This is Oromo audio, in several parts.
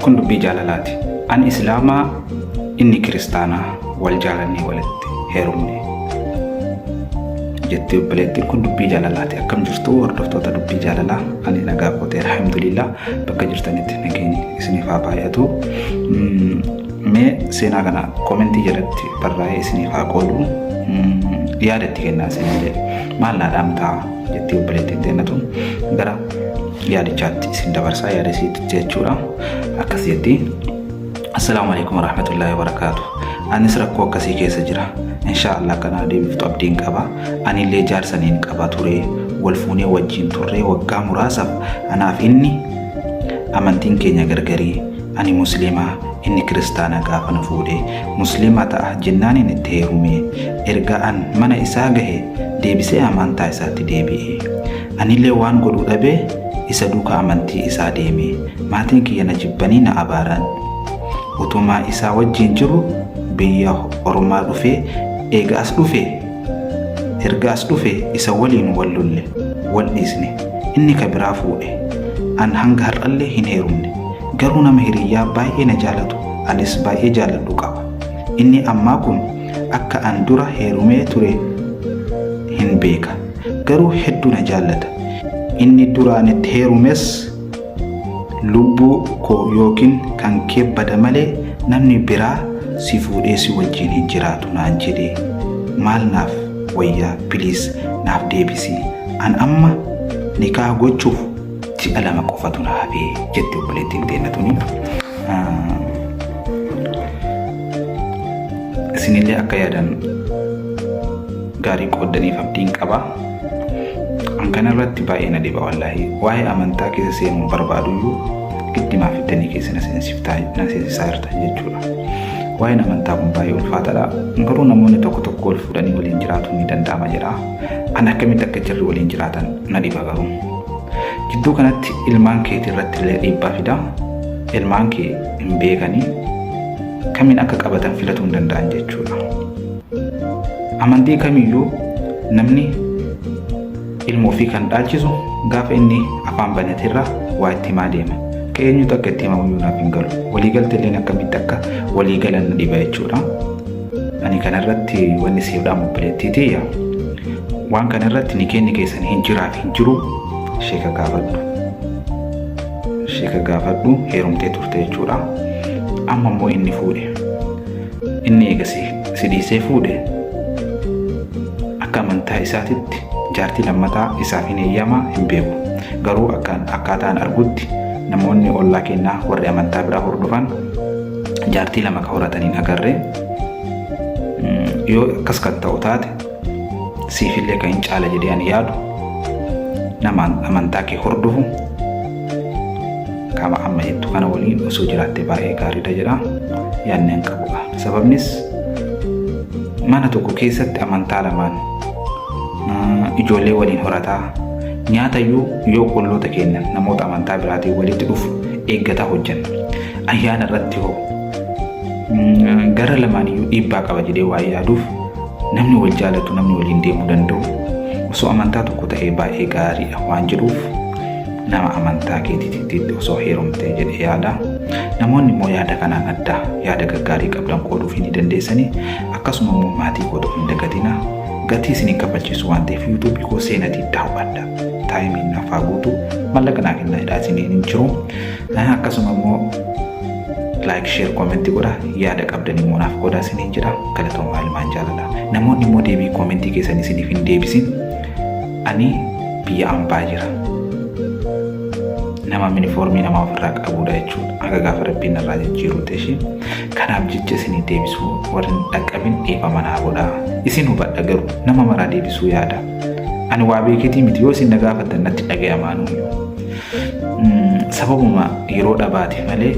Kun dubbii jaalalaati. Ani Islaamaa inni Kiristaanaa wal jaalannee walitti heerumne. Jetti obboleettiin kun dubbii jaalalaati. Akkam jirtu hordoftoota dubbii jaalalaa? Ani nagaa kootee alhamdulillah bakka jirtanitti nageenyi isiniif haa baay'atu. Mee seenaa kana komentii jalatti barraa'ee isiniif haa qoodu. Yaada itti kennaa isinillee maal naa dhaamtaa jetti obboleettiin teenna tun gara yaadichaatti isin dabarsaa yaada isiitti jechuudha. Akkas jetti. Assalaamu alaikum warahmatullahi wabarakaatu. Anis rakkoo akkasii keessa jira. Inshaa Allah kana deebiftu abdiin qaba. Anillee jaarsa niin qaba ture. Wal fuunee wajjin turree waggaa muraasaaf anaaf inni amantiin keenya gargarii. Ani Muslima inni kiristaana gaafa na fuudhe Muslima ta'a jennaanin itti heerume. Erga an mana isaa gahe deebisee amantaa isaatti deebi'e. Anillee waan godhu dhabee isa duuka amantii isaa deeme. Maatiin kiyya na jibbanii na abaaran. Utumaa isaa wajjiin jiru biyya ormaa dhufee eega as dhufe erga as dhufe isa waliin wal lolle wal dhiisne. Inni ka biraa fuudhe. An hanga har'allee hin heerumne. Garuu nama hiriyyaa baay'ee na jaalatu anis baay'ee jaaladhu qaba. Inni ammaa kun akka an dura heerumee ture hin beeka. Garuu hedduu na jaallata. Inni duraan itti heerumes lubbuu koo yookiin kan kee bada malee namni biraa si fuudhee si wajjiin hin jiraatu naan jedhe. Maal naaf wayyaa please naaf deebisi. An amma nikaah gochuuf ji'a 2 qofatu na hafe jetti obboleettiin teenna tuni. Isinillee akka yaadan gaarii qooddaniif abdiin qaba. An kana irratti baay'ee na dhiba wallaahi. Waa'ee amantaa keessa seenuu hin barbaaduyyuu giddimaa fiddanii keessa na seensiftaa na seensisaa jirtan jechuudha. Waa'een amantaa kun baay'ee ulfaataadha. Garuu namoonni tokko tokko wal fuudhanii waliin jiraatuun ni danda'ama jedha. An akkamitti akka jarri waliin jiraatan na dhiba garuu. Jidduu kanatti ilmaan keetii irratti illee dhiibbaa fida. Ilmaan kee hin beekanii kamiin akka qabatan filatuu hin danda'an jechuudha. Amantii kamiyyuu namni ilma ofii kan dhaalchisu gaafa inni afaan banaterra waa itti himaa deema. Ka eenyutu akka itti himamuyyuu naaf hin galu. Waliigalteelleen akkamitti akka walii galan na dhiba jechuudha. Ani kanarratti wanni siif dhaamu obboleettii tiyya. Waan kanarratti nikeenni keessan hin jiraaf hin jiru sheeka gaafadhu. Sheeka gaafadhu heerumtee turte jechuudha. Amma immoo inni fuudhe. Inni eega si dhiisee fuudhe akka amantaa isaatitti jaartii lammataa isaaf hin eeyyamaa hin beeku. Garuu akka akkaataan argutti namoonni ollaa keenyaa warri amantaa biraa hordofan jaartii lama ka horatan hin agarre. Yoo akkas kan ta'u taate siifillee kan hin caala jedhee ani yaadu nama amantaa kee hordofu qaama amma jettu kana waliin osoo jiraatte baay'ee gaariidha jedha yaadni an qabudha. Sababnis mana tokko keessatti amantaa lamaan ijoollee waliin horataa nyaatayyuu yoo qolloota keenya namoota amantaa biraatiin walitti dhufu eeggataa hojjenna. Ayyaana irratti hoo gara lamaaniyyuu dhiibbaa qaba jedhee waan yaaduuf namni wal jaalatu namni waliin deemuu danda'u osoo amantaa tokko ta'ee baay'ee gaariidha waan jedhuuf nama amantaa keetiitti osoo heerumtee jedhee yaada. Namoonni immoo yaada kanaan adda yaada gaggaarii qabdan qooduufii ni dandeessanii akkasuma immoo maatii koo ta'uu hin dagatina. Gatii isin hin kaffalchiisu waan ta'eef yuutuubii koo seenatii daawwadha. Taayimiin naaf haa guutu mallaqa naa kennaa jedhaa isiniin hin jiru. Akkasuma immoo like share comment godha yaada qabdan immoo naaf qodaa isiniin jedha galatoomaa ilmaan jaalala. Namoonni immoo deebii koomentii keessan isiniif hin deebisin ani biyya ambaa jira. Nama minifoormii namaa ofirraa qabuudha jechuudha. Haga gaafa rabbiin narraa jijjiiruutti ishee. Kanaaf jecha isinii deebisuu warri hin dhaqqabin dhiifama naa godhaa. Isin hubadha garuu nama maraa deebisuu yaada. Ani waa beeketii miti yoo isin na gaafattan natti dhaga'amaa nuyyuu. Sababuma yeroo dhabaati malee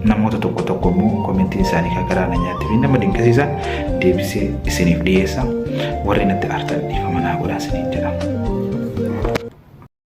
namoota tokko tokko immoo komentiin isaanii kan garaa na nyaatte fi nama dinqisiisan deebisee isiniif dhiyeessa. Warri natti aartan dhiifama naa godhaa isiniin jedha.